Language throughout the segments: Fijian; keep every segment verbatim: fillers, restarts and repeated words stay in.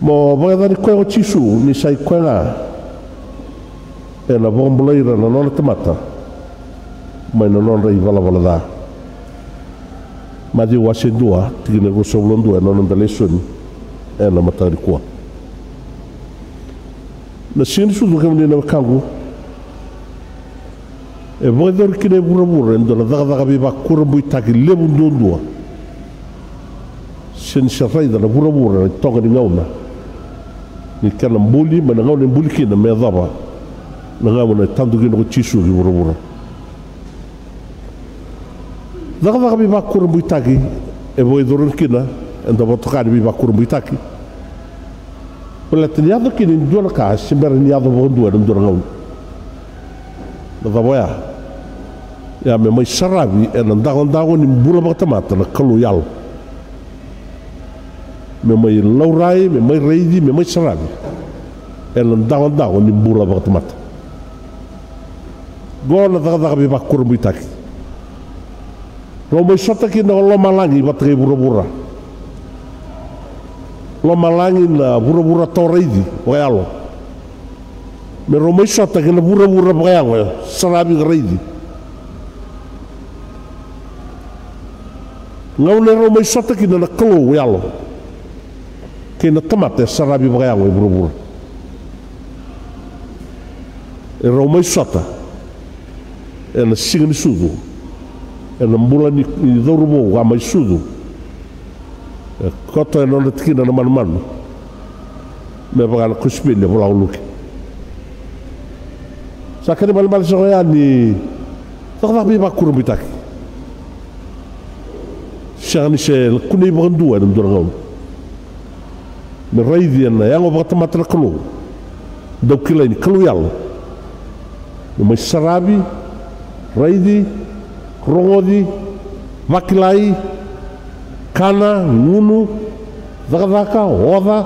Mo vakayacani koya ko Jisu ni sa i koya ga ena vakabulai ira na nona tamata mai na nodra ivalavala ca. Maciu wase dua, tikina e ruasagavulu ka dua, ena noda lesoni ena mataka nikua. Na Siga ni Sucu, kemuni na wekaqu, e vakayacori kina e vuravura e dua na cakacaka veivakurabuitaki levu duadua. Se ni se raica na vuravura na itoqa ni gauna ni kena buli, mai na gauna e buli kina me yacova na gauna e tadu kina ko Jisu ki vuravura. Cakacaka veivakurabuitaki e vakayacori kina, eda vakatoka ni veivakurabuitaki, baleta ni yaco kina e dua na ka se bera ni yaco vakadua ena dua na gauna. Na cava oya? Ia me mai saravi ena dagodago ni bula vakatamata na Kalou yalo. Me mai laurai, me mai raici, me mai saravi ena dagodago ni bula vakatamata. Qo na cakacaka veivakurabuitaki. Rau mai sota kina o lomalagi vata kei vuravura. Lomalagi na vuravura tawa raici vakayalo. Me rau mai sota kei na vuravura vakayago e saravi ka raici. Gauna e rau mai sota kina na Kalou yalo kei na tamata e saravi vakayago e vuravura. E rau mai sota ena Siga ni Sucu, ena bula ni, ni cauravou a mai sucu. E koto ena nodra tikina na manumanu, me vaka na kosipeli e vola o Luke. Sa kena ibalebale sara ga oya ni cakacaka veivakurabuitaki. Sega ni se kunei vakadua ena dua na gauna. Me raici ena yago vakatamata na Kalou. Dau kilai ni Kalou yalo. Me mai saravi, raici, rogoci, vakilai, kana, gunu, cakacaka, oca.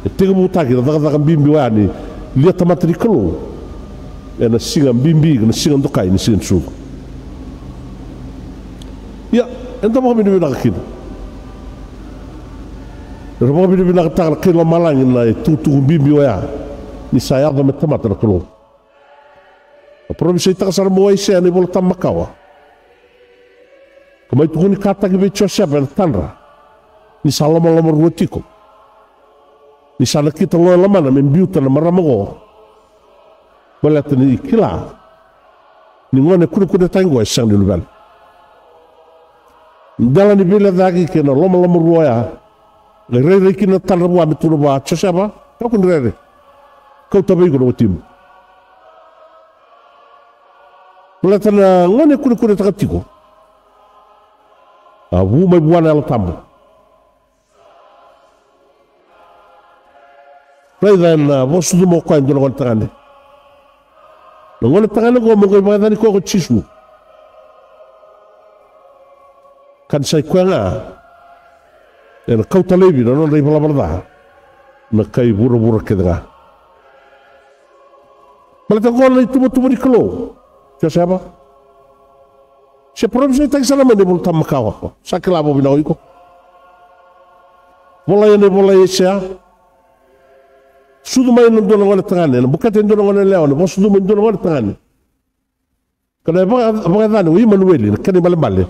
E tekivutaki na cakacaka bibi oya ni lia tamata ni Kalou ena siga bibi, na siga dokai ni Siga ni Sucu. Ia, eda vakavinavinaka kina. Era vakavinavinakataka na kai lomalagi na itukutuku bibi oya ni sa yaco me tamata na Kalou. A parofisaitaka sara mai o Aisea na iVola Tabu Makawa, ka mai tukunikataki vei Josefa ena tadra ni sa lomalomarua tiko, ni sa nakita lo e lomana me biuta na marama oqo. Baleta ni kila ni gone kunekunetaki oqo e sega ni luvena. Dela ni veilecayaki kei na lomalomarua oya, qai rairai kina na tadra vua me tukuna vua, Josefa, kakua ni rere. Kauta vei iko na watimu. Baleta na gone kunekunetaka tiko, a vu mai vua na Yalo Tabu. Raica ena, a, vakasucuma o koya e dua na gone tagane. Na gone tagane oqo mo qai vakayacani koya ko Jisu. Ka ni sa i koya ga ena kauta laivi na nodra ivalavala ca na kai vuravura kece ga. Baleta oqo na ituvatuva ni Kalou, Josefa. Se parofisaitaki sara mai na iVola Tabu Makawa, sa kila vakavinaka o iko. Volai ena ivola i Aisea. Sucu mai na dua na gone tagane, na bukete e dua na gone yalewa, na vakasucuma e dua na gone tagane. Ka na vaka, vakayacani o Imanueli, na kena ibalebale,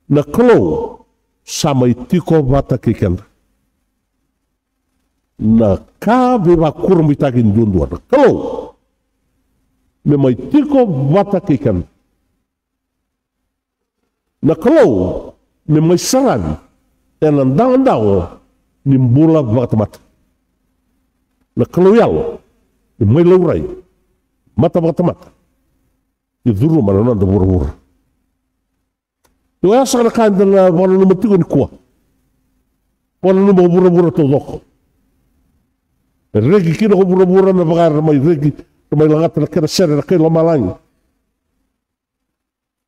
na Kalou sa mai tiko vata kei keda. Na ka veivakurabuitaki duadua, na Kalou me mai tiko vata kei keda. Na Kalou me mai saravi ena dagodago ni bula vakatamata. Na Kalou yalo me mai laurai mata vakatamata, ni curuma na noda vuravura. Ia oya saka na ka eda na vakananuma tiko nikua. Vakananuma ko vuravura taucoko. E reki kina ko vuravura me vaka era mai reki, era mai lagata na kena sere na kai lomalagi.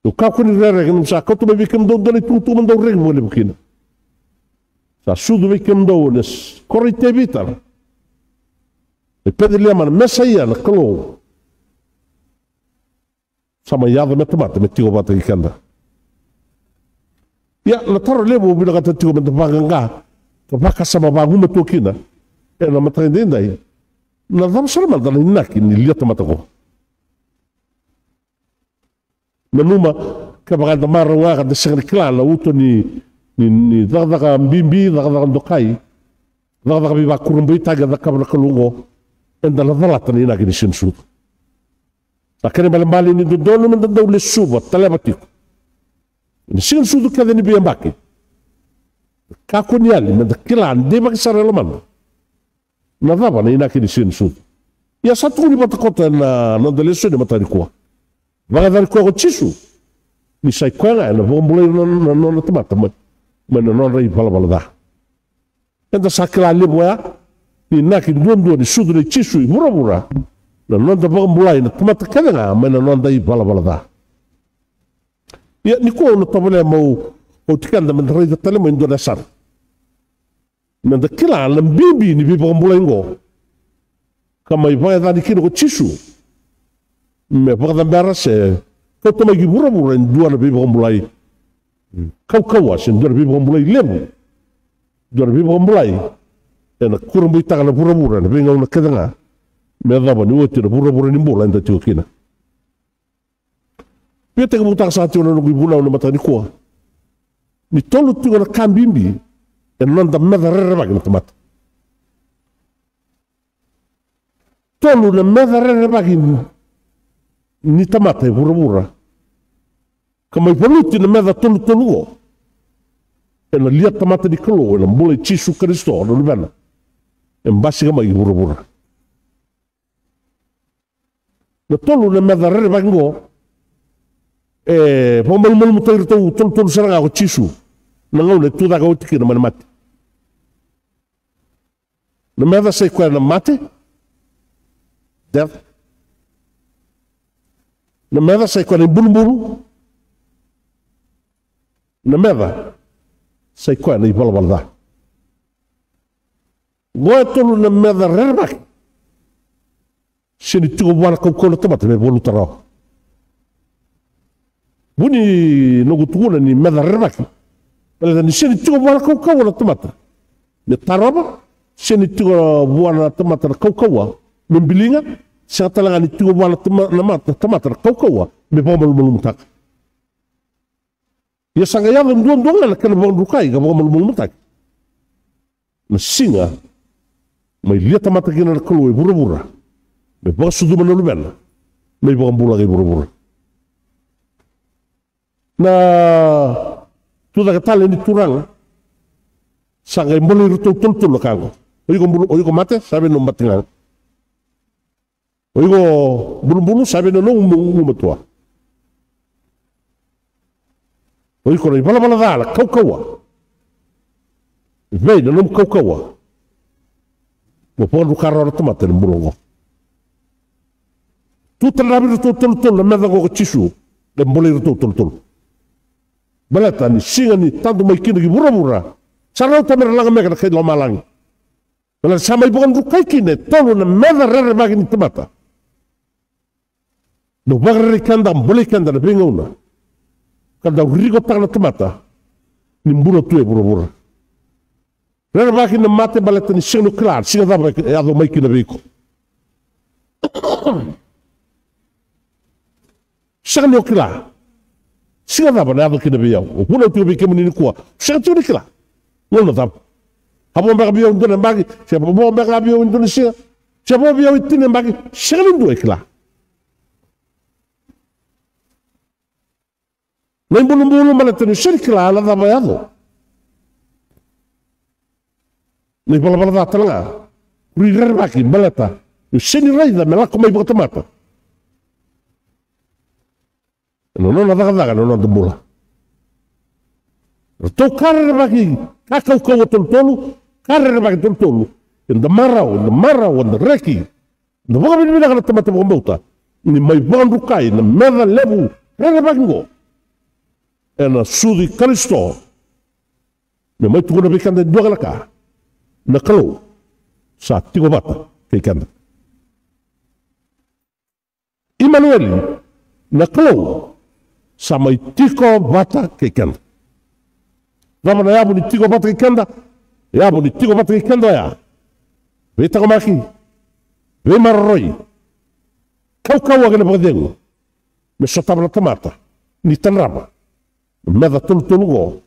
Dou kakua ni rere, keimami sa kauta mai vei kemudou dua na itukutuku mo dou reki vakalevu kina. Sa sucu vei kemudou ena s-, koro i Tevita, e Peceliema, na Mesaia, na Kalou sa mai yaco me tamata me tiko vata kei keda. Ia, na taro levu au vinakata tiko meda vaqaqa ka vakasama vagumatua kina ena mataka edaidai. Na cava sara mada na inaki ni lia tamata oqo? Nanuma, kevaka eda marau ga ka da sega ni kila na uto ni, ni, ni cakacaka bibi, cakacaka dokai, cakacaka veivakurabuitaki e cakava na Kalou oqo, eda na calata na inaki ni Siga ni Sucu. Na kena ibalebale ni dodonu meda dau lesuva, taleva tiko ena Siga ni Sucu kece ni veiyabaki. Kakua ni yali meda kila deivaki sara e lomada na cava na inaki ni Siga ni Sucu. Ia sa tukuni vata koto ena noda lesoni mataka nikua. Vakayacani koya ko Jisu ni sa i koya ga ena vakabulai na, na nona tamata mai, mai na nodra ivalavala ca. Eda sa kila levu oya ni inaki duadua ni sucu nei Jisu i vuravura na noda vakabulai na tamata kece ga mai na noda ivalavala ca. Ia nikua au na tovolea meu kauti keda meda raica tale mai e dua na yasana meda kila na bibi ni veivakabulai oqo, ka mai vakayacani kina ko Jisu me vakacabera se kauta mai ki vuravura e dua na veivakabulai kaukauwa se dua na veivakabulai levu, dua na veivakabulai ena kurabuitaka na vuravura ena veigauna kece ga me yacova ni oti na vuravura ni bula eda tiko kina. Via tekivutaka saka tiko na noqu ivunau ena mataka nikua ni tolu tiko na ka bibi ena noda meca rerevaki na tamata. Tolu na meca rerevaki ni tamata e vuravura, ka mai valuti na meca tolutolu oqo ena lia tamata ni Kalou ena bula i Jisu Karisito na Luvena e basika mai ki vuravura. Na tolu na meca rerevaki oqo e vakamalumalumutaki iratou tolutolu sara ga ko Jisu na gauna e tucake oti kina mai na mate. Na meca sa i koya na mate, death. Na meca sa i koya na ibulubulu. Na meca sa i koya na ivalavala ca. Oqo e tolu na meca rerevaki. Sega ni tiko vua na kaukauwa na tamata me valuta rawa. Vu ni noqu tukuna ni meca rerevaki, baleta ni sega ni tiko vua na kaukauwa na tamata me tarova, sega ni tiko vua na tamata na kaukauwa me biliga, sega tale ga ni tiko vua na tama-, na mata, tamata na kaukauwa me vakamalumalumutaka. Ia sa qai yaco duadua ga na kena vakadrukai ka vakamalumalumutaki. Na siga mai lia tamata kina na Kalou e vuravura me vakasucuma na Luvena me ivakabula kei vuravura. Na tucake tale ni Turaga sa qai bolei iratou tolutolu na ka oqo. O iko bulu, o iko mate, sa vei na nomu mate ga. O iko bulubulu, sa vei na nomu gumatua. O iko na ivalavala ca, na kaukauwa, vei na nomu kaukauwa mo vakadruka rawa na tamata ena bula oqo. Tu tale rawa vei iratou tolutolu na meca oqo ko Jisu, e bolei iratou tolutolu. Baleta ni siga ni tadu mai kina ki vuravura sa rauta me ra laga beka na kai lomalagi. Baleta sa mai vakadrukai kina e tolu na meca rerevaki ni tamata. Dau vakarerei keda, bolei keda na veigauna ka dau rikotaka na tamata ni bula tu e vuravura. Rerevaki na mate baleta ni sega ni o kila na siga cava e yaco mai kina vei iko. Sega ni o kila siga cava na yaco kina vei au. Au vunau tiko vei kemuni nikua, sega tiko ni kila gauna cava. A vo beka vei au e dua na yabaki, se vo beka vei au e dua na siga, se vo vei au e tini na yabaki, sega ni dua e kila. Na ibulubulu baleta ni o sega ni kila na cava e yaco. Na ivalavala ca tale ga, rui rerevaki baleta ni o sega ni raica me lako mai vakatamata ena nona cakacaka ena noda bula. Ratou ka rerevaki, ka kaukauwa tolutolu, ka rerevaki tolutolu. Eda marau, eda marau, eda reki, eda vakavinavinaka na tamata vakabauta ni mai vakadrukai na meca levu rerevaki oqo ena sucu i Karisito. Me mai tukuna vei keda e dua ga na ka, na Kalou sa tiko vata kei keda. Imanueli, na Kalou sa mai tiko vata kei keda. Cava na yavu ni tiko vata kei keda? Yavu ni tiko vata kei keda oya. Veitaqomaki, veimaroroi, kaukauwa kei na vakacegu me sotava na tamata ni tadrava na meca tolutolu oqo,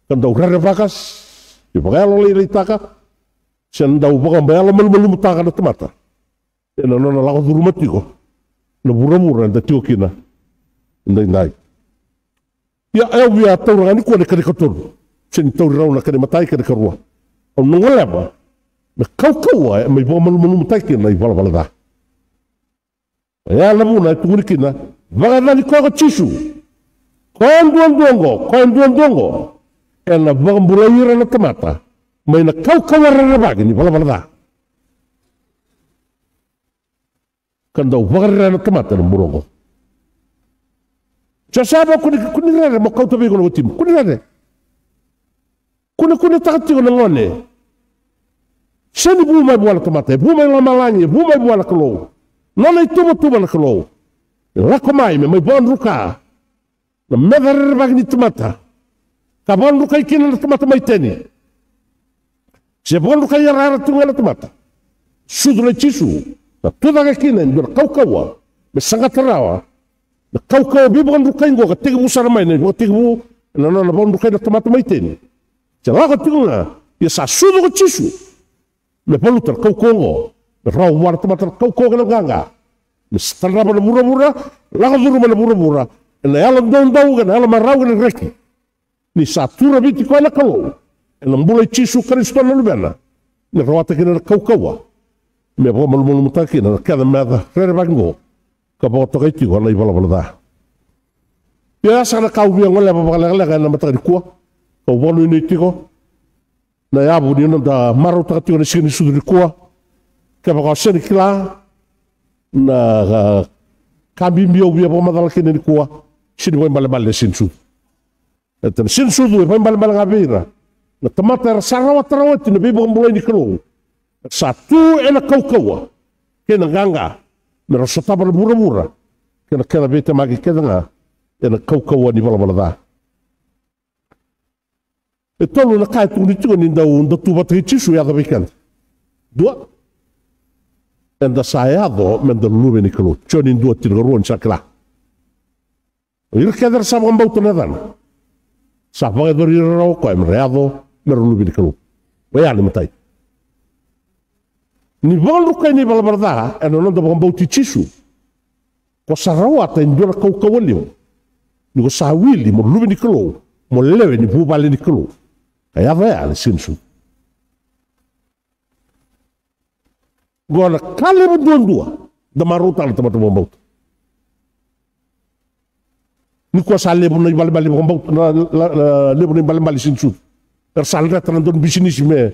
ka dau rerevaka se vakayalolailai taka, se na dau vakayalomalumalumutaka na tamata ena nona lako curuma tiko na vuravura eda tiko kina edaidai. Ia, au via taura ga nikua na kena ikatolu, se ni tauri rau na kena imatai, kena ikarua. Au na goleva me kaukauwa, e mai vakamalumalumutaki kina na ivalavala ca. Oya na vuna e tukuni kina, vakayacani koya ko Jisu, koya duadua oqo, koya duadua oqo ena vakabulai ira na tamata mai na kaukauwa rerevaki ni valavala ca, ka dau vakarere na tamata ena bula oqo. Joseva, kua ni, kua ni rere, mo kauta vei iko na watimu. Kua ni rere. Kunekunetaka tiko na gone. Sega ni vu mai vua na tamata, e vu mai lomalagi, e vu mai vua na Kalou. Nona ituvatuva na Kalou. E lako mai me mai vakadruka na meca rerevaki ni tamata, ka vakadrukai kina na tamata mai Iteni. Se vakadrukai yarayara tu ga na tamata. Sucu nei Jisu, na tucake kina e dua na kaukauwa me saqata rawa na kaukauwa veivakadrukai oqo, ka tekivu sara mai na ivakatekivu ena nona vakadrukai na tamata mai Iteni. Se lako tiko ga, ia sa sucu ko Jisu me valuta na kaukauwa oqo, me rawa vua na tamata na kaukauwa kei na qaqa, me sa tadrava na vuravura, lako curuma na vuravura ena yalodoudou kei na yalomarau kei na reki. Ni sa tu raviti koya na Kalou ena bula i Jisu Karisito na Luvena, me rawata kina na kaukauwa me vakamalumalumutaka kina na kena meca rerevaki oqo, ka vakatokai tiko na ivalavala ca. Ia, oya saka na ka au via goleva vakalekaleka ena mataka nikua, kau vakanuinui tiko. Na yavu ni noda marautaka tiko na siga ni sucu nikua. Kevaka o sega ni kila na, a, ka bibi au via vakamacala kina nikua, sega ni vakaibalebale na siga ni sucu. E, na siga ni sucu e vakaibalebale ga vei ira na tamata era sa rawata rawa oti na veivakabulai ni Kalou, era sa tu ena kaukauwa kei na qaqa, me ra sotava na vuravura kei na kena veitemaki kece ga ena kaukauwa ni valavala ca. E tolu na ka e tukuni tiko ni dau, dau tu vata kei Jisu e yaco vei keda. Dua, eda sa yaco meda luve ni Kalou. Joni dua tinikarua, ni sa kila. O ira kece era sa vakabauta na yacana, sa vakayacori ira rawa o koya me ra yaco me ra luve ni Kalou. Oya na imatai. Ni vakadrukai na ivalavala ca ena noda vakabauti Jisu, ko sa rawata e dua na kaukauwa levu ni ko sa wili mo luve ni Kalou, mo lewe ni vuvale ni Kalou. Ka yaco ya ena siga ni sucu. Oqo na ka levu duadua da marautaka na tamata vakabauta. Nikua sa levu na ibalebale vakabauta, na, na, na, levu na ibalebale siga ni sucu. Era sa dreta na dau bisinisi me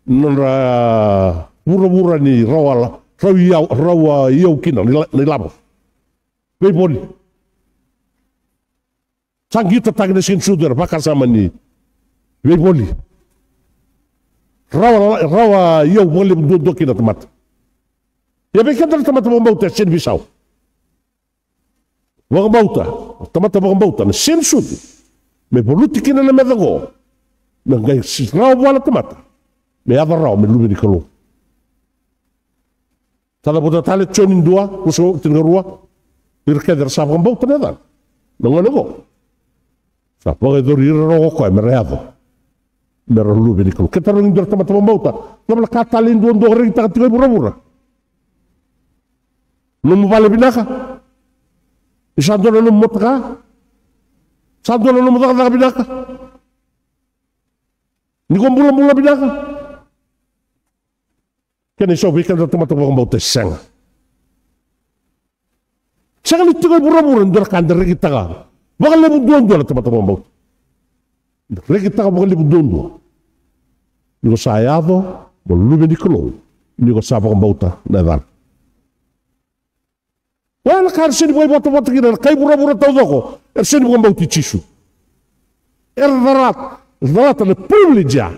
nodra vuravura ni rawa, rawa i yau, rawa i yau kina na ila-, na ilavo. Veivoli. Sa qitataki na siga ni sucu era vakasama ni veivoli. Rawa, rawa i yau vakalevu duadua kina na tamata. Ia vei keda na tamata vakabauta e sega ni veisau. Vakabauta, tamata vakabauta na siga ni sucu, me valuti kina na meca oqo, me qai rawa vua na tamata me yaco rawa me luve ni Kalou. Sa cavuta tale Joni dua, ruasagavulu, tinikarua. Ira kece era sa vakabauta na yacana, na gone oqo, sa vakayacori ira rawa ko koya me ra yaco me ra luve ni Kalou. Ke tarogi dua na tamata vakabauta, cava na ka talei duadua o rekitaka tiko e vuravura? Nomu vale vinaka? Ni sa dua na nomu motoka? Sa dua na nomu cakacaka vinaka? Ni ko bulabula vinaka? Kena isau vei keda na tamata vakabauta e sega. Sega ni tiko e vuravura e dua na ka da rekitaka vakalevu duadua na tamata vakabauta. Da rekitaka vakalevu duadua ni ko sa yaco mo luve ni Kalou, ni ko sa vakabauta na yacana. Oya na ka era sega ni vakaivotavota kina na kai vuravura taucoko, era sega ni vakabauti Jisu. Era calata, calata na privilege ya.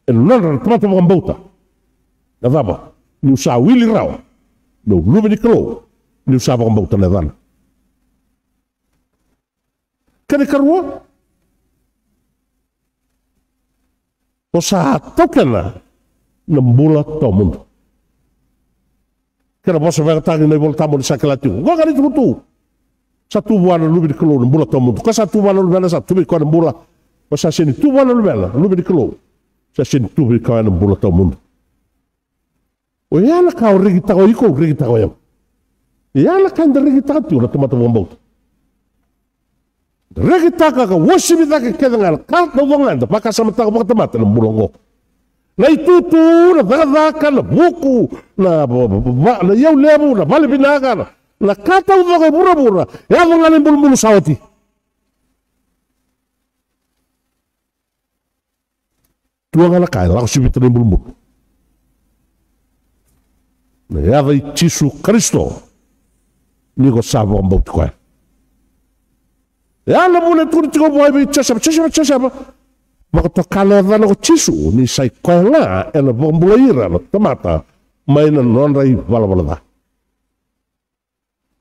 E nodra na tamata vakabauta. Na cava? Niu sa wili rawa meu luve ni Kalou, niu sa vakabauta na yacana. Kena ikarua, O sa taukena na bula tawamudu. Kena vosa vakayagataki na iVola Tabu ni sa kila tiko. Qo ga na itukutuku. Sa tu vua na Luve ni Kalou na bula tawamudu. Ko sa tu vua na Luvena sa tu vei koya na bula. Ko sa sega ni tu vua na Luvena, Luve ni Kalou, sa sega ni tu vei koya na bula tawamudu. Oya na ka o rekitaka o iko, o rekitaka o yau. Oya na ka eda rekitaka tiko na tamata vakabauta. Rekitaka ka uasivi cake kece ga na ka taucoko ga eda vakasamataka vakatamata ena bula oqo. Na itutu, na cakacaka, na vuku, na va-, va-, va-, na iyau levu, na vale vinaka, na, na ka taucoko e vuravura, e yaco ga na ibulubulu sa oti. Dua ga na ka e lako sivita na ibulubulu. Na yaca i Jisu Karisito, ni ko sa vakabauti koya. E a na vuna e tukuni tiko vua vei Josefa, Josefa, Josefa. Vakatoka na yacana ko Jisu, ni sa i koya ga ena vakabulai ira na tamata mai na nodra ivalavala ca.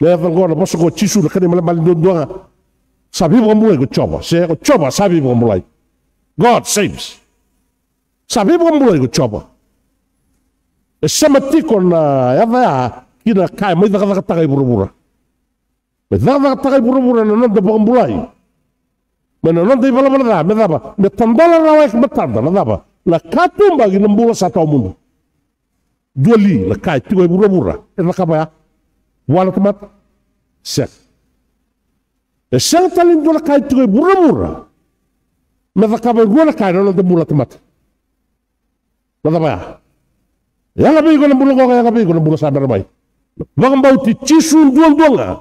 Na yaca oqo, na vosa oqo Jisu, na kena ibalebale duadua ga. Sa veivakabulai ko Jiova, se ko Jiova sa veivakabulai. God saves. Sa veivakabulai ko Jiova. E sema tiko na yaca ya ki na ka e mai cakacakataka i vuravura. Mai cakacakataka i vuravura na noda vakabulai mai na noda ivalavala ca, me cava? Me tadola rawa e matada na cava? Na katuba ki na bula sa tawamudu. Dua li na ka e tiko e vuravura e cakava ya vua na tamata? Sega. E sega tale ni dua na ka e tiko e vuravura me cakava e rua na ka ena noda bula tamata. Na cava ya? E yaga vei iko na bula oqo, ka yaga vei iko na bula sa bera mai. Vakabauti Jisu duadua ga.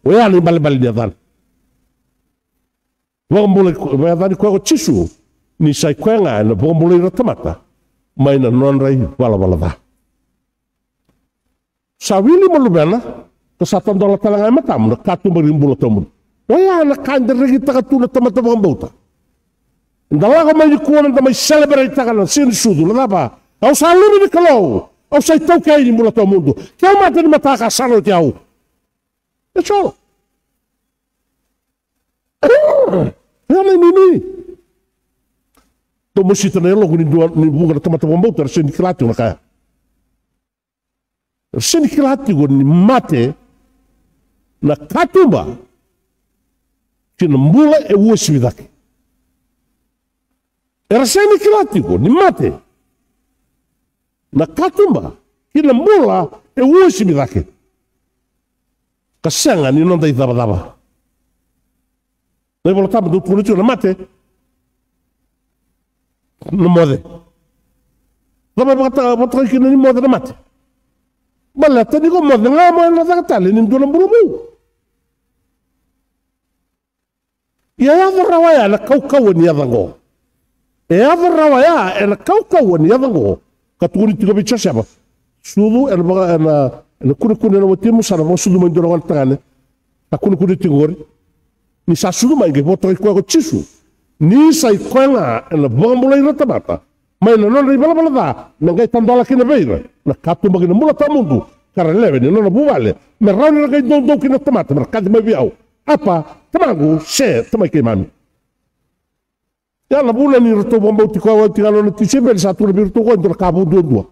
Oya na ibalebale ni yacana. Vakabulai, vakayacani koya ko Jisu ni sa i koya ga ena vakabulai ira na tamata mai na nodra ivalavala ca. Sa wili mo luvena, ka sa tadola tale ga e matamu na katuba ni bula tawamudu. Oya na ka eda rekitaka tu na tamata vakabauta. Eda lako mai nikua meda mai celebrate-taka na Siga ni Sucu, na cava? Au sa luve ni Kalou, au sa itaukei ni bula tawamudu. Ke au mate ni mataka sa na oti au. That's all. Ia na inuinui. Dau mosita na yaloqu ni dua, ni vuqa na tamata vakabauta era sega ni kila tiko na ka ya. Era sega ni kila tiko ni mate na katuba ki na bula e uasivi cake. Era sega ni kila tiko ni mate na katuba ki na bula e uasivi cake. Ka sega ni noda icavacava. Na iVola Tabu dau tukuna tiko na mate, na moce. Cava e vakatokai kina ni moce na mate? Baleta ni ko moce ga mo na caka tale ni dua na bula vou. Ia e yaco rawa ya ena kaukauwa ni yaca oqo. E yaco rawa ya ena kaukauwa ni yaca oqo. Ka tukuni tiko vei Josefa, sucu ena vaka, ena, ena kunekune na watimu, sa na vakasucu mai dua na gone tagane. Ka kunekune tiko qori. Ni sa sucu mai, qai vakatokai koya ko Jisu. Ni sa i koya ga ena vakabulai ira na tamata mai na nodra ivalavala ca, me qai tadola kina vei ira na katuba ki na bula tawamudu, ka ra lewe ni nona vuvale, me rawa ni ra qai doudou kina na tamata, me ra kaci mai vei au, Apa, Tamaqu, se Tamai keimami. Ia na vuna ni ratou vakabauti koya oti ga na nona tisaipeli, sa tukuna vei iratou koya e dua na ka vou duadua.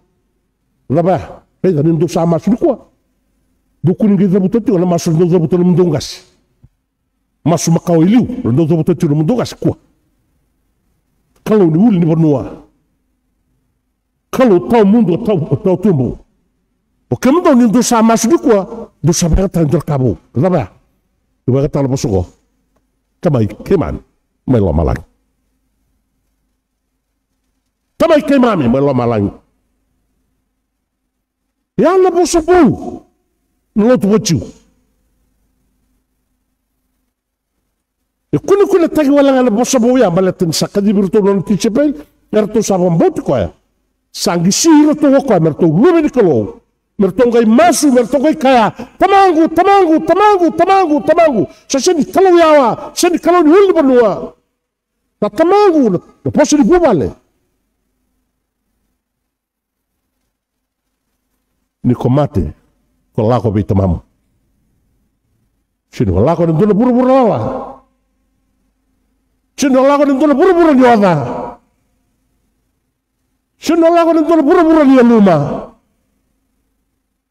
Cava ya? Raica ni dou sa masu nikua. Dou kua ni qai cavuta tiko na masu dou cavuta na nomudou qase. Masu makawa i liu, na dou cavuta tiko na nomudou qase kua. Kalou ni ulu ni vanua. Kalou tawamudu, tawa, tawa tubu. O kemudou ni dou sa masu nikua, dou sa vakayagataka e dua na ka vou. Cava ya? Dou vakayagataka na vosa oqo. Tamai keimami mai lomalagi. Tamai keimami mai lomalagi. Ia na vosa vou na lotu vakaJiu. E kunekunetaki wale ga na vosa vou ya, baleta ni sa kacivi iratou na nona tisaipeli, eratou sa vakabauti koya. Sa qisi iratou o koya me ratou luve ni Kalou. Me ratou qai masu, me ratou qai kaya, Tamaqu, Tamaqu, Tamaqu, Tamaqu, Tamaqu. Sa sega ni Kalou yawa, sega ni Kalou ni ulunivanua. Na Tamaqu, na, na vosa ni vuvale. Ni ko mate, ko lako vei tamamu. Sega ni ko lako ena dua na vuravura lala. Sega ni ko lako ena dua na vuravura ni oca. Sega ni o lako ena dua na vuravura ni yaluma.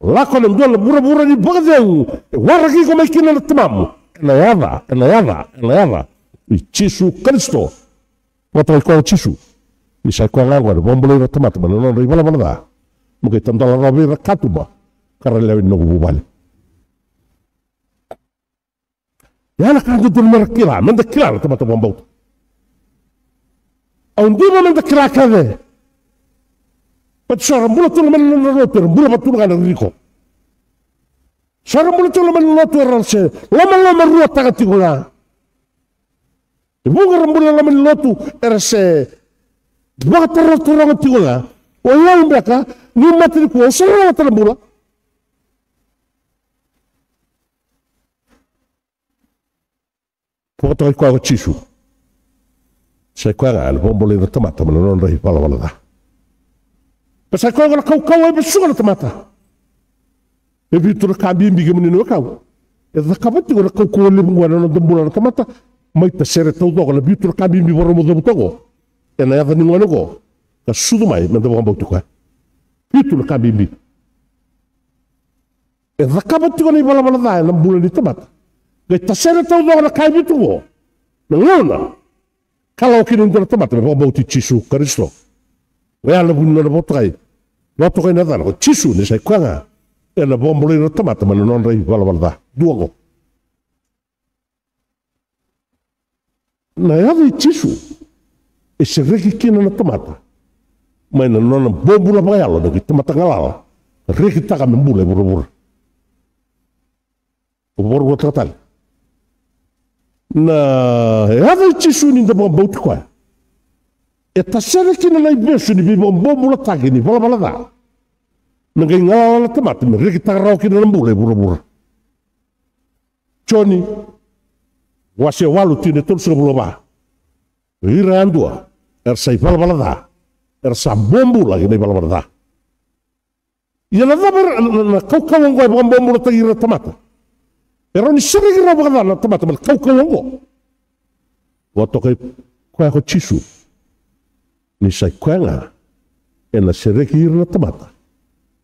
Lako ena dua na vuravura ni vakacegu e waraki iko mai kina na Tamamu. Ena yaca, ena yaca, ena yaca i Jisu Karisito. Vakatokai koya o Jisu. Ni sa i koya ga oqo ena vakabulai ira na tamata mai na nodra ivalavala ca. Mo qai tadola rawa vei ira na katuba ka ra lewe ni noqu vuvale. Ia na ka dodonu mera kila, meda kila na tamata vakabauta. Au diva meda kila kece. Baleta so era bula tu ga mai na nodra lotu, era bula vata tu ga ena ririko. So era bula tu ga mai na lotu, era se lomalomaruataka tiko ga. E vuqa era bula e loma ni lotu, era se vakatarotaroga tiko ga. O yau beka, niu mate nikua, au sa rawata na bula. Vakatokai koya ko Jisu. Sa i koya ga ena vakabulai ira na tamata mai na nodra ivalavala ca. Ka sa i koya oqo na kaukauwa e vesuka na tamata. E vitu na ka bibi, kemuni na wekaqu. E cakava tiko na kaukauwa levu oqo ena noda bula na tamata. Mai tasere taucoko na vitu na ka bibi vakarau mo cavuta oqo. Ena yaca ni gone oqo. Ka sucu mai meda vakabauti koya. Vitu na ka bibi. E cakava tiko na ivalavala ca ena bula ni tamata. Qai tasere taucoko na ka e vitu oqo. Na gauna ka lako kina e dua na tamata me vakabauti Jisu Karisito. Oya na vu ni nona vakatokai. Vakatokai na yacana ko Jisu ni sa i koya ga ena vakabulai ira na tamata mai na nodra ivalavala ca. Dua oqo. Na yaca i Jisu e sereki kina na tamata mai na nona bobula vakayalo, na tamata galala, rekitaka me bula e vuravura. O vuravura takatale. Na yaca i Jisu ni da vakabauti koya e tasere kina na ivesu ni veivakabobulataki ni valavala ca. Me qai galala na tamata me rekitaka rawa kina na bula e vuravura. Joni wase walu, tikina e tolusagavulu ka va. O ira yadua era sa ivalavala ca, era sa bobula ki na ivalavala ca. Ia na cava era, na, na, na kaukauwa oqo e vakabobulataki ira na tamata. E rawa ni sereki rawa vakacava na tamata mai na kaukauwa oqo? Vakatokai koya ko Jisu ni sa i koya ga ena sereki ira na tamata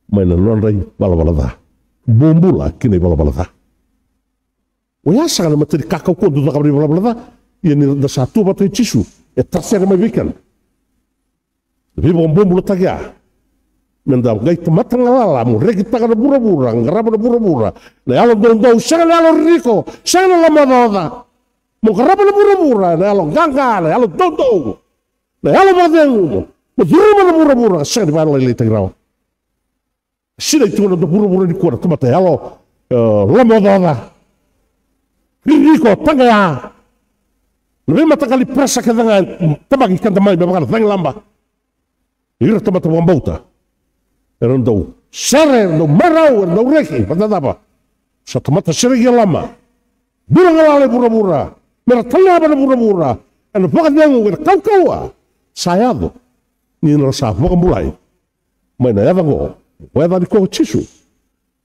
mai na nodra ivalavala ca. Bobula ki na ivalavala ca. Oya saka na imatai ni ka kaukauwa dau cakava na ivalavala ca. Ia ni da sa tu vata kei Jisu, e tasere mai vei keda na veivakabobulataki ya. Meda qai tamata galala, mo rekitaka na vuravura, qarava na vuravura na yalo doudou, sega na yalo ririko, sega na lomaocaoca. Mo qarava na vuravura ena yalo qaqa, na yalo doudou, na yalo vakacegu, mo curuma na vuravura ka sega ni vakalailaitaki rawa. Sinai tiko na noda vuravura nikua na tamata yalo, e, lomaocaoca, ririko, taqaya. Na veimataqali pressure kece ga e tabaki keda mai me vaka na cagilaba. Ira tamata vakabauta era dau sere, era dau marau, era dau reki, vakacava? Sa tamata sereki e loma, bula galala e vuravura, mera taleva na vuravura ena vakacegu kei na kaukauwa. Sa yaco ni ra sa vakabulai mai na yaca oqo, o yaca ni koya ko Jisu,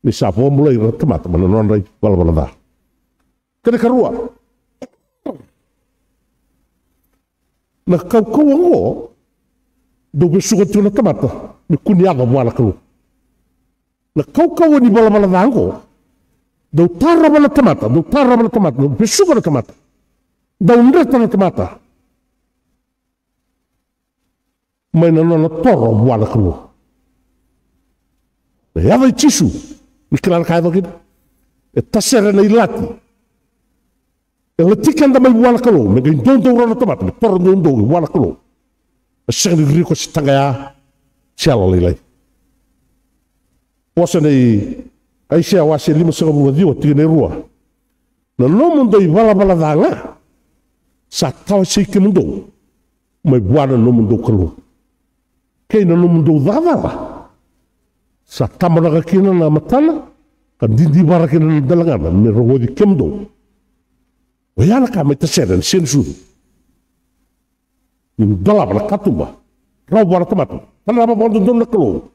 ni sa vakabulai ira na tamata mai na nodra ivalavala ca. Kena ikarua, na kaukauwa oqo dau vesuka tiko na tamata me kua ni yaco vua na Kalou. Na kaukauwa ni valavala ca oqo dau tarova na tamata, dau tarova na tamata, dau vesuka na tamata, dau dreta na tamata mai na nona toro vua na Kalou. Na yaca i Jisu, ni kila na ka e yaco kina, e tasere na ilati. E lati keda mai vua na Kalou me qai doudou rawa na tamata, me toro doudou vua na Kalou. E sega ni ririko se taqaya se yalolailai. Vosa nei Aisea wase limasagavulu ka ciwa, tikina e rua. Na nomudou ivalavala ca ga sa tawasei kemudou mai vua na nomudou Kalou, kei na nomudou caka cala. Sa tabonaka kina na matana ka didivara kina na daligana me rogoci kemudou. Oya na ka mai tasere na siga ni sucu. Ni dolava na katuba rawa vua na tamata, tarava vakadodonu na Kalou,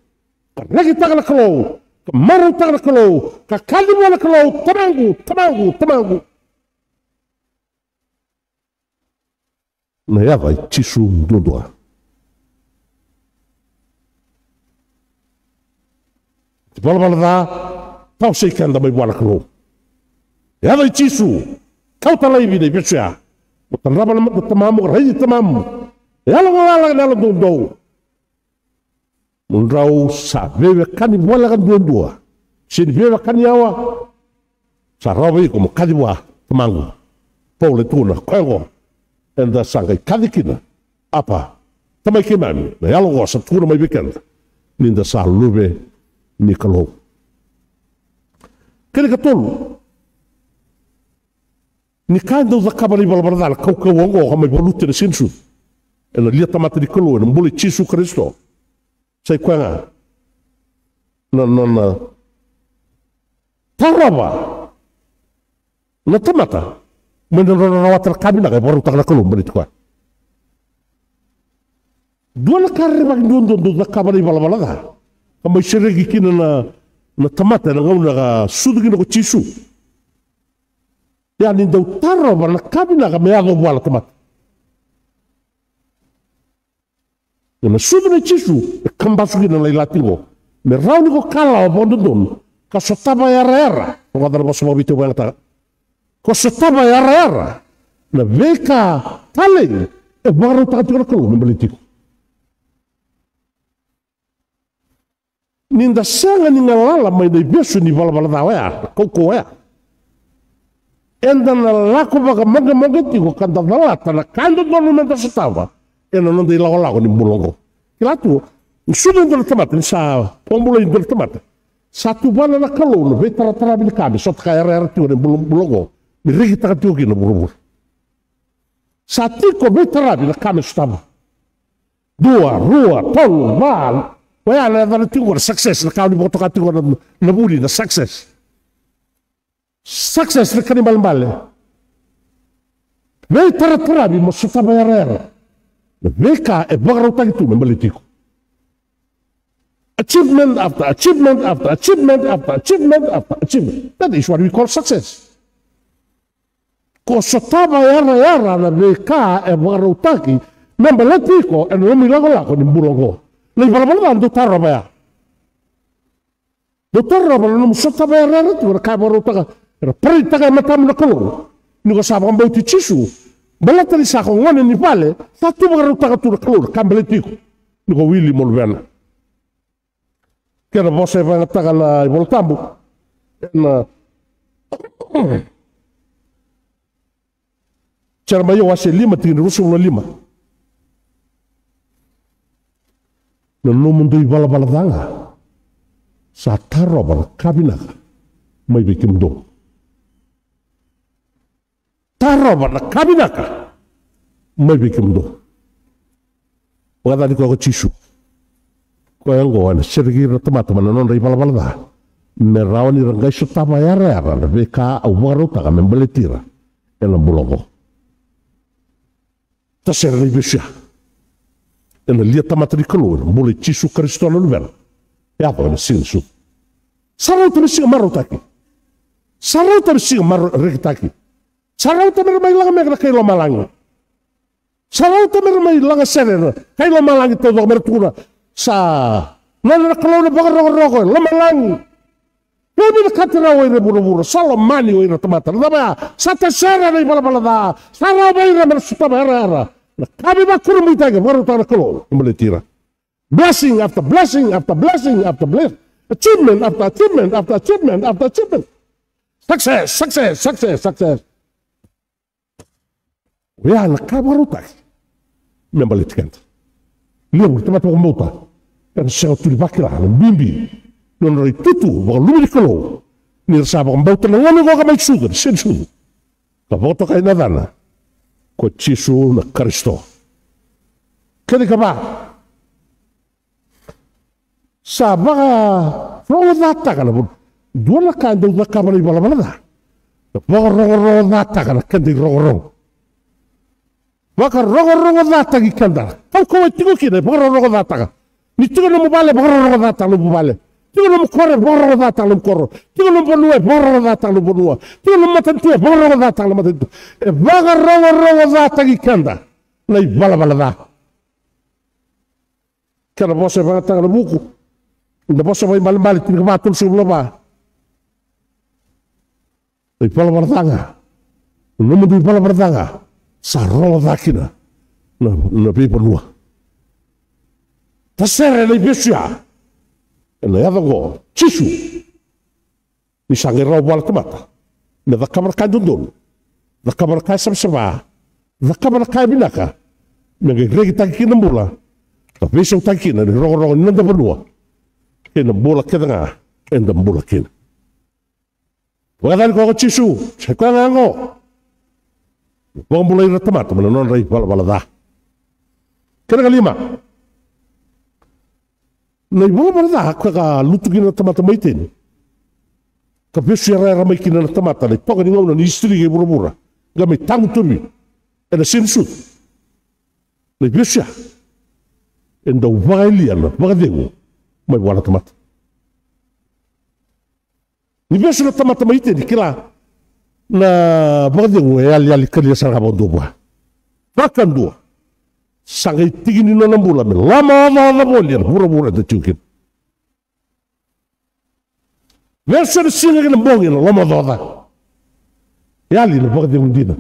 ka rekitaka na Kalou, ka marautaka na Kalou, ka kaci vua na Kalou, Tamaqu, Tamaqu, Tamaqu. Na yaca i Jisu duadua. Ivalavala ca, tawasei keda mai vua na Kalou. Yaco i Jisu, kauta laivi na ivesu ya. Mo tadrava na mata tamamu, raici tamamu. Yalo galala, yalo doudou. Mo drau sa veiwekani voleka duadua. Se ni veiwekani yawa. Sa rawa vei iko mo kaci vua tamaqu. Paula e tukuna, koya oqo. Eda sa qai kaci kina. Apa, tamai keimami, na yalo oqo sa tukuna mai vei keda. Ni da sa luve ni Kalou. Kena ikatolu. Ni ka e dau cakava na ivalavala ca na kaukauwa oqo ka mai valuti ena siga ni sucu. Ena lia tamata ni Kalou, ena bula i Jisu Karisito. Sa i koya ga. Na, na, na. Tarova. Na tamata. Mai na nona rawata na ka vinaka, e vakarautaka na Kalou, baleti koya. Dua na ka rerevaki duadua dau cakava na ivalavala ca. Ka mai sereki kina na, na tamata, ena gauna ka sucu kina ko Jisu. Ia ni dau tarova na ka vinaka me yaco vua na tamata. Ena sucu nei Jisu, e kabasu kina na ilati oqo. Me rawa ni ko kalawa vakadodonu, ka sotava yarayara, o koya na vosa vakaViti au vakayagataka. Ko sotava yarayara, na veika talei, e vakarautaka tiko na Kalou, me baleti iko. Ni da sega ni galala mai na ivesu ni valavala ca oya, na kaukauwa oya. Eda na lako vakamoqemoqe tiko ka da calata na ka e dodonu me da sotava ena noda ilakolako ni bula oqo. Kila tu, ni sucu e dua na tamata, ni sa vakabulai e dua na tamata. Sa tuvana na Kalou na veitarataravi ni ka me sotava yarayara tiko ena bula, bula oqo. Me rekitaka tiko kina na vuravura. Sa tiko veitaravi na ka me sotava. Dua, rua, tolu, va. Oya na yacana tiko na success, na ka o ni vakatoka tiko na, na vuli, na success. Success na ka ni balebale. Veitarataravi mo sotava yarayara. Na veika e vakarautaki tu me baleti iko. Achievement after achievement after achievement after achievement after achievement. That is what we call success. Ko sotava yarayara na veika e vakarautaki me baleti iko ena nomu ilakolako ni bula oqo. Na ivalavala ca dau tarova ya. Dau tarova na nomu sotava yarayara tiko na ka e vakarautaka, era paraditaka e matamu na Kalou. Ni ko sa vakabauti Jisu, baleta ni sa ko gone ni vale, sa tu vakarautaka tu na Kalou na ka baleti iko. Ni ko wili mo luvena. Kena vosa e vakayagataka na iVola Tabu ena Jeremaia wase lima, tikina ruasagavulu ka lima. Na nomudou ivalavala ca ga sa tarova na ka vinaka mai vei kemudou. Tarova na ka vinaka mai vei kemudou. Vakacava ni koya ko Jisu? Koya oqo ena sereki ira na tamata mai na nodra ivalavala ca me rawa ni ra qai sotava yarayara na veika au vakarautaka me baleti ira ena bula oqo. Tasere na ivesu ya. Ena lia tamata ni Kalou, ena bula i Jisu Karisito na Luvena. Yaco ena siga ni sucu. Sa rauta na siga marautaki. Sa rauta na siga marautaki. Sa rauta me ra mai laga me na kai lomalagi. Sa rauta me ra mai laga sere na kai lomalagi taucoko me ra tukuna sa nona na Kalou na vakarokoroko e lomalagi. Veivinakati rau o ira e vuravura, sa lomani o ira tamata. Na cava ya? Sa tasere na ivalavala ca. Sa rawa vei ira me ra sotava yarayara na ka veivakurabuitaki e vakarautaka na Kalou me baleti ira. Blessing after blessing after blessing after blessing. Achievement after achievement after achievement after achievement. Success, success, success, success. Oya na ka e vakarautaki me baleti keda. Levu na tamata vakabauta era sega tu ni vakila na bibi ni nodra itutu vakaluve ni Kalou ni ra sa vakabauta na gauna oqo ka mai sucu, na siga ni sucu, ka vakatokai na yacana ko Jisu na Karisito. Kena ikava, sa vakarogocataka na vu-, dua na ka e dau cakava na ivalavala ca. Vakarogorogocataka na keda irogorogo. Vakarogorogocataki keda. Kaukauwa e tiko kina, e vakarogorogocataka. Ni tiko nomu vale, vakarogorogocataka nomu vale. Tiko nomu koro, vakarogocataka nomu koro. Tiko nomu vanua, vakarogocataka nomu vanua. Tiko nomu matanitu, vakarogocataka na matanitu. E vakarogorogocataki keda na ivalavala ca. Kena vosa e vakayagataka na vuku. Na Vosa Vakaibalebale tinikava tolusagavulu ka va. Na ivalavala ca ga, na nomudou ivalavala ca ga sa rogo ca kina na, na veivanua. Tasere na ivesu ya ena yaca oqo, Jisu. Ni sa qai rawa vua na tamata me cakava na ka e dodonu, cakava na ka e savasava, cakava na ka e vinaka, me qai rekitaki kina na bula, ka veisautaki kina na irogorogo ni noda vanua kei na bula kece ga eda bula kina. Vakacava ni koya ko Jisu? Sa i koya ga oqo. Vakabulai ira na tamata mai na nodra ivalavala ca. Kena ikalima, na ivalavala ca koya ka lutu kina na tamata mai Iteni, ka vesu yarayara mai kina na tamata ena itoka ni gauna ni isitiri kei vuravura, qai mai tagutovi ena siga ni sucu. Na ivesu ya e dau vakayalia na vakacegu mai vua na tamata. Ni vesu na tamata mai Iteni, kila, na vakacegu e yaliyali kalia sara ga vakadua vua. Vakadua. Sa qai tiki ni nona bula me lomaocaoca voli ena vuravura eda tiko kina. Vesu ena siga kei na bogi ena lomaocaoca. Yali na vakacegu dina.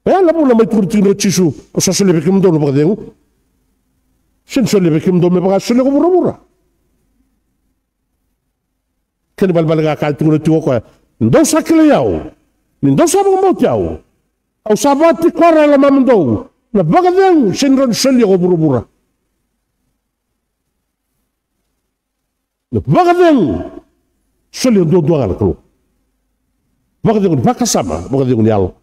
E yali na vuna mai tukuna tiko o Jisu, au sa solia vei kemudou na vakacegu. Sega ni solia vei kemudou me vaka e solia ko vuravura. Kena ibalebale ga ka e tukuna tiko o koya, ni dou sa kilai au, ni dou sa vakabauti au, au sa vakatikora e lomamudou na vakacegu sega ni rawa ni solia ko vuravura. Na vakacegu solia duadua ga na Kalou. Vakacegu ni vakasama, vakacegu ni yalo.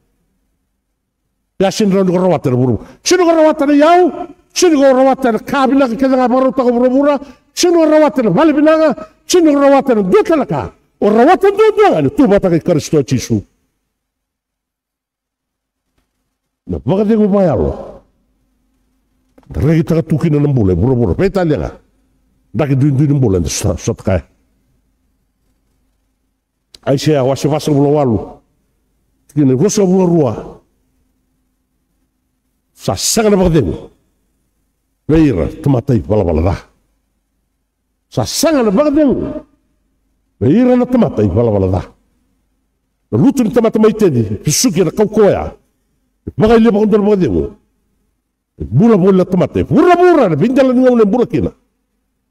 Ia sega ni rawa ni ko rawata ena vuravura. Sega ni ko rawata na iyau, sega ni ko rawata na ka vinaka kece ga vakarautaka o vuravura, sega ni ko rawata na vale vinaka, sega ni ko rawata na dua tale na ka. O rawata duadua ga ni tu vata kei Karisito Jisu. Na vakacegu vakayalo. Da rekitaka tu kina na bula e vuravura. Veitalia ga. Draki duidui ni bula eda sota, sota kaya. Aisea wase vasagavulu ka walu, tikina e ruasagavulu ka rua. Sa sega na vakacegu vei ira na tamata ivalavala ca. Sa sega na vakacegu vei ira na tamata ivalavala ca. Na lutu ni tamata mai Iteni, vesuki ena kaukauwa ya, e vakayalia vakadua na vakacegu. E bula voli na tamata e vuravura ena veidela ni gauna e bula kina.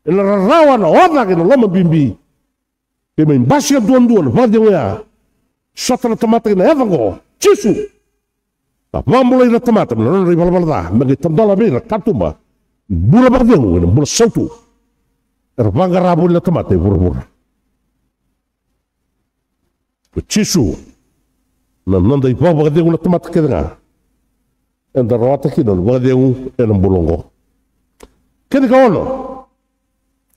Ena rarawa, na oca kei na lomabibi. Kei mai basika duadua na vakacegu ya. Sota na tamata kei na yaca oqo, Jisu. Sa vakabulai ira na tamata mai na nodra ivalavala ca, me qai tadola vei ira na katuba ni bula vakacegu kei na bula sautu. Era vaqara voli na tamata e vuravura. Ko Jisu na noda ivakavakacegu na tamata kece ga. Eda rawata kina na vakacegu ena bula oqo. Kena ikaono,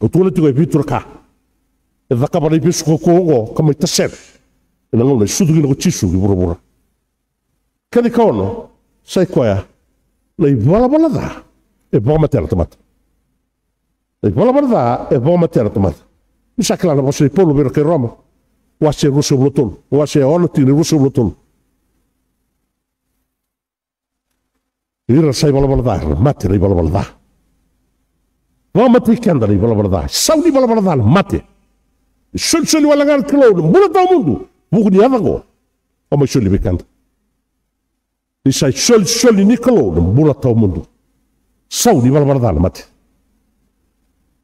au tukuna tiko e vitu na ka e cakava na ivesu kaukauwa oqo ka mai tasere ena gauna e sucu kina ko Jisu ki vuravura. Kena ikaono, sa i koya na ivalavala ca e vakamatea na tamata. Na ivalavala ca e vakamatea na tamata. Ni sa kila na vosa i Paula vei ira kai Roma, wase ruasagavulu ka tolu, wase ono, tikina e ruasagavulu ka tolu. Ira sa ivalavala ca era mate na ivalavala ca. Vakamatei keda na ivalavala ca. Sau ni valavala ca na mate. Isolisoli wale ga na Kalou na bula tawamudu, vuku ni yaca oqo. O mai soli vei keda. Ni sa isolisoli ni Kalou na bula tawamudu. Sau ni valavala ca na mate.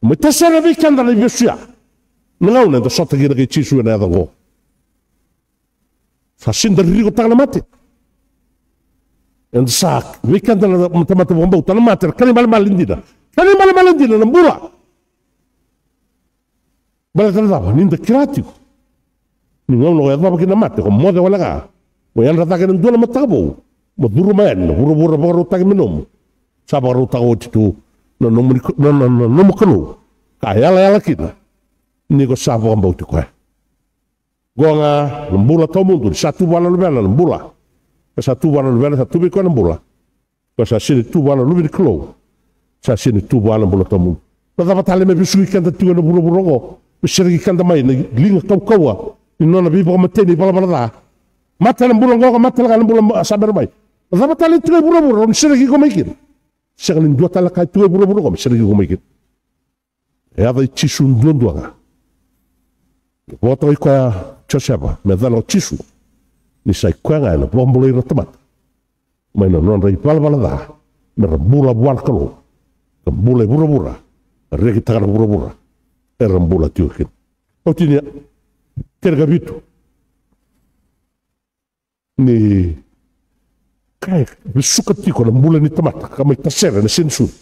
Mai tasere vei keda na ivesu ya. Na gauna eda sota kina kei Jisu ena yaca oqo. Sa sega ni da ririkotaka na mate. Eda sa, vei keda na tamata vakabauta, na mate na kena imalemale dina. Kena imalemale dina na bula. Baleta na cava? Ni da kila tiko ni gauna ko yacova kina na mate, ko moce wale ga mo yadra cake ena dua na mataka vou, mo curuma yani na vuravura vakarautaki me nomu. Sa vakarautaka oti tu na nomu ni, na, na, na nomu Kalou. Ka yalayala kina ni ko sa vakabauti koya. Qo ga na bula tawamudu, ni sa tu vua na Luvena na bula. Ka sa tu vua na Luvena, sa tu vei koya na bula. Ka sa sega ni tu vua na Luve ni Kalou, sa sega ni tu vua na bula tawamudu. Na cava tale me vesuki keda tiko ena vuravura oqo, me sereki keda mai na liga kaukauwa ni nona veivakamatei na ivalavala ca? Mate na bula oqo, ka mate tale ga na bula sa bera mai. Na cava tale tiko e vuravura, rawa ni sereki iko mai kina? Sega ni dua tale na ka e tiko e vuravura oqo me sereki iko mai kina. E yaca i Jisu duadua ga. Vakatokai koya o Josefa me yacana o Jisu, ni sa i koya ga ena vakabulai ira na tamata mai na nodra ivalavala ca, me ra bula vua na Kalou, ka bula e vuravura, ka rekitaka na vuravura era bula tiko kina. Au tinia, kena ikavitu. Ni ka e vesuka tiko na bula ni tamata ka mai tasere na siga ni sucu,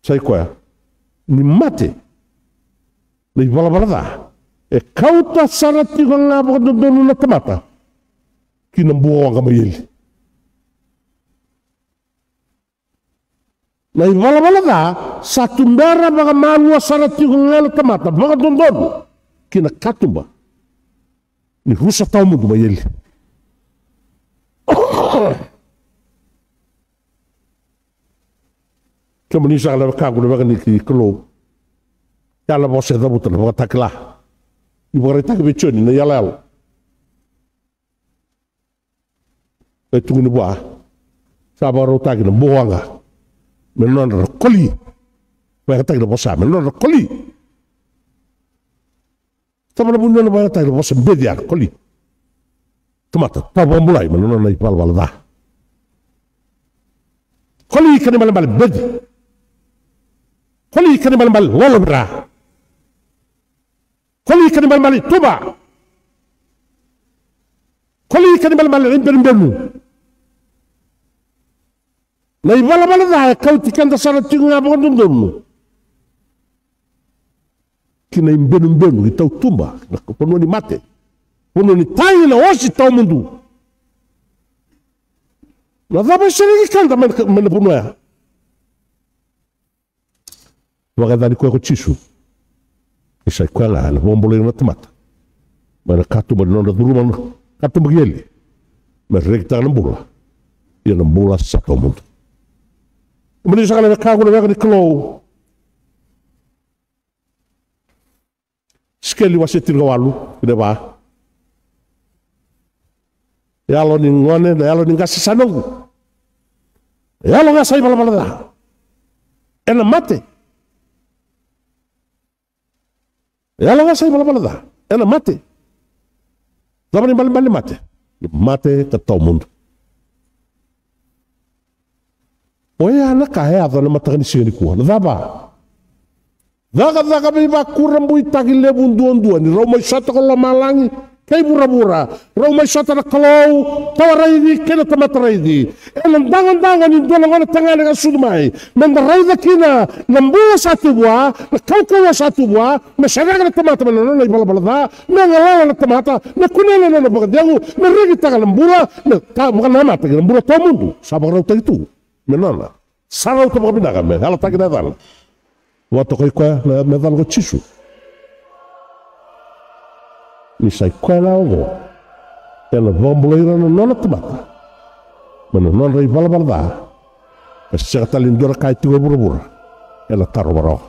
sa i koya ni mate. Na ivalavala ca e kauta sara tiko ga vakadodonu na tamata ki na bukawaqa mai eli. Na ivalavala ca sa tubera vakamalua sara tiko ga na tamata vakadodonu ki na katuba ni rusa tawamudu mai eli. Kemuni saka na wekaqu, na weka ni Kalou, ya na vosa e cavuta na Vakatakila. Ni vakaraitaki vei Joni na iyaloyalo. E tukuni vua, sa vakarautaki na bukawaqa me nodra na koli. Vakayagataki na vosa me nodra na koli. Cava na vuna na vakayagataki na vosa beci, ya na koli? Tamata tawavakabulai mai na nona ivalavala ca. Koli kena ibalebale beci. Koli kena ibalebale lolovira. Koli kena ibalebale tuba. Koli kena ibalebale ibenubenu. Na ivalavala ca e kauti keda sara tiko ga vakadodonu ki na ibenubenu, ki tautuba, na vanua ni mate, vanua ni tai, na osi tawamudu. Na cava e sereki keda mai na, mai na vanua ya? Vakayacani koya ko Jisu ni sa i koya ga ena vakabulai ira na tamata mai na katuba ni nodra curuma na katuba ki eli, me rekitaka na bula, ia na bula sa tawamudu. Kemuni saka na wekaqu, na weka ni Kalou, Isikeli wase tinikawalu, kena va. Yalo ni gone, na yalo ni qase sa noqu. Yalo ga sa ivalavala ca ena mate. Yalo ga sa ivalavala ca ena mate. Cava na ibalebale ni mate? Mate ka tawamudu. Oya na ka e yaco ena mataka ni siga nikua. Na cava? Cakacaka veivakurabuitaki levu duadua ni rau mai sota ko lomalagi kei vuravura. Rau mai sota na Kalou tawa raici kei na tamata raici. Ena dagadaga ni dua na gone tagane ka sucu mai, meda raica kina na bula sa tu vua, na kaukauwa sa tu vua, me sereka na tamata mai na nona ivalavala ca, me galala na tamata, me kunea na nona vakacegu, me rekitaka na bula, me ka vakanamata ki na bula tawamudu sa vakarautaki tu me nona. Sa rauta vakavinaka me yalataki na yacana. Vakatokai koya na yacana ko Jisu. Ni sa i koya ga oqo ena vakabulai ira na nona tamata mai na nodra ivalavala ca, ka sega tale ni dua na ka e tiko e vuravura ena tarova rawa.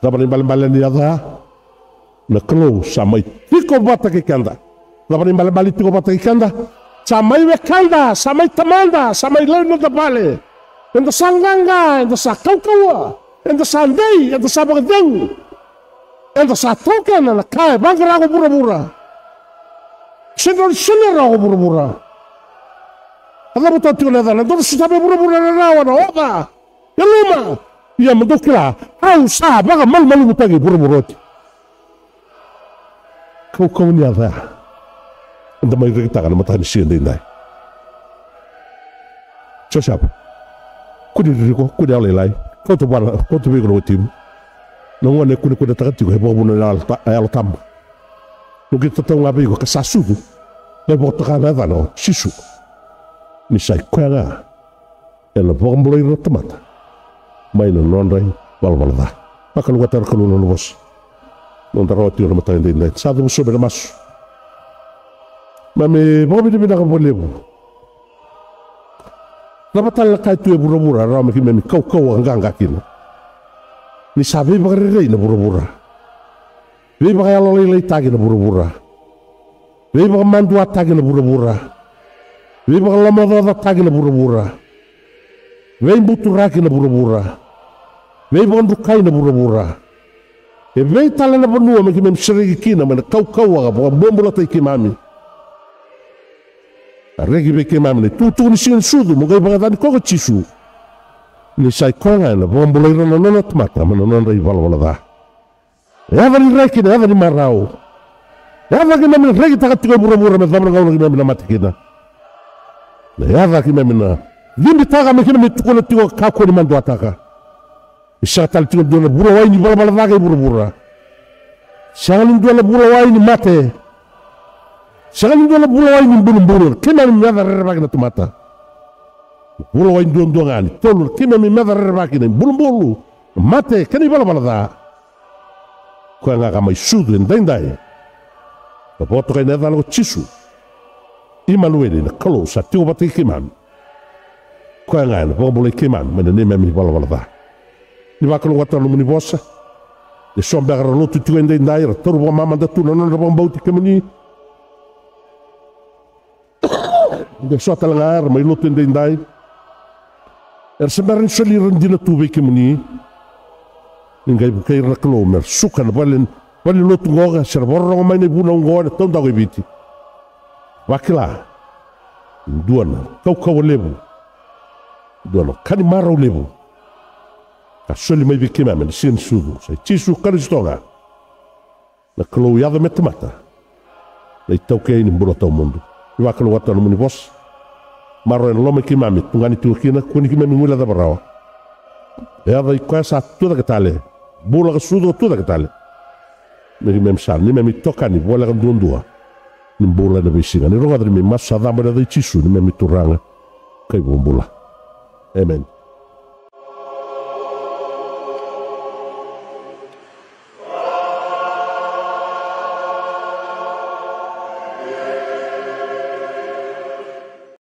Cava na ibalebale ni yaca ya? Na Kalou sa mai tiko vata kei keda. Cava na ibalebale tiko vata kei keda? Sa mai wekada, sa mai tamada, sa mai laivi noda vale. Eda sa qaqa, eda sa kaukauwa, eda sa dei, eda sa vakacegu. Eda sa taukena na ka e vaqara ko vuravura. Se dau sega ni rawa ko vuravura. A cavuta tiko na yacana, dau sotava e vuravura na rawa, na oca, yaluma. Ia mo dou kila, au sa vakamalumalumutaki vuravura oti. Kaukauwa ni yaca ya eda mai rekitaka na mataka ni siga daidai. Josefa, kua ni ririko, kua ni yalolailai. Kauta vua na, kauta vei iko na watimu. Na gone e kunekunetaka tiko e vakavuna na Yalo Ta-, Yalo Tabu. Noqu itatau ga vei iko ka sa sucu, qai vakatoka na yacana o Jisu. Ni sa i koya ga ena vakabulai ira na tamata mai na nodra ivalavala ca. Vakalougatataka na Kalou na nona vosa. Noda rawa tiko na mataka daidai, sa cuva sobu ena masu. Mami vakavinavinaka vakalevu. Cava tale na ka e tu e vuravura e rawa me keimami kaukauwa qaqa kina? Ni sa veivakarerei na vuravura. Veivakayalolailaitaki na vuravura. Veivakamaduataki na vuravura. Veivakalomacocataki na vuravura. Veibuturaki na vuravura. veivakadrukai na vuravura. E vei tale na vanua me keimami sereki kina mai na kaukauwa ka vakabobulataki keimami? A reki vei keimami na itukutuku ni Siga ni Sucu, mo qai vakayacani koya ko Jisu. Ni sa i koya ga ena vakabulai ira na nona tamata mai na nodra ivalavala ca. E yaca ni reki, na yaca ni marau. E yaca keimami na rekitaka tiko e vuravura me yacova na gauna keimami na mate kina. Na yaca keimami na cibitaka me keimami tukuna tiko ka kakua ni maduataka. E sega tale tiko dua na vulawai ni valavala ca kei vuravura. Sega ni dua na vulawai ni mate. Sega ni dua na vulawai ni bulubulu. Keimami me yaca rerevaki na tamata. Vulawai duadua ga ni tolu na keimami me yaca rerevaki na ibulubulu, na mate kei na ivalavala ca. Koya ga ka mai sucu edaidai. Ka vakatokai na yacana ko Jisu. Imanueli, na Kalou sa tiko vata kei keimami. Koya ga ena vakabulai keimami mai na neimami ivalavala ca. Ni vakalougatataka na nomuni vosa. E so beka ra lotu tiko edaidai, ra taura vakamamada tu na nodra vakabauti kemuni. De so tale ga era mai lotu edaidai, era se bera ni soli ira dina tu vei kemuni. Ni qai vukei ira na Kalou me ra suka na vale, vale lotu qoka, se ra vakarorogo mai na ivunau oqo ena taudaku e Viti. Vakila, dua na kaukauwa levu, dua na ka ni marau levu ka soli mai vei keimami ena Siga ni Sucu. Sa i Jisu Karisito ga, na Kalou yaco me tamata, na iTaukei ni bula tawamudu. Ni vakalougatataka na nomuni vosa. Maroroya na loma i keimami, tugani tiko kina, kua ni keimami guilecava rawa. E yaco i koya sa tucake tale, bula ka sucu ka tucake tale. Me keimami sa neimami itokani voleka duadua ni bula ena veisiga. Ni rogoca na neimami masu sa cabo ena yaca i Jisu, neimami Turaga ka iVakabula. Emeni.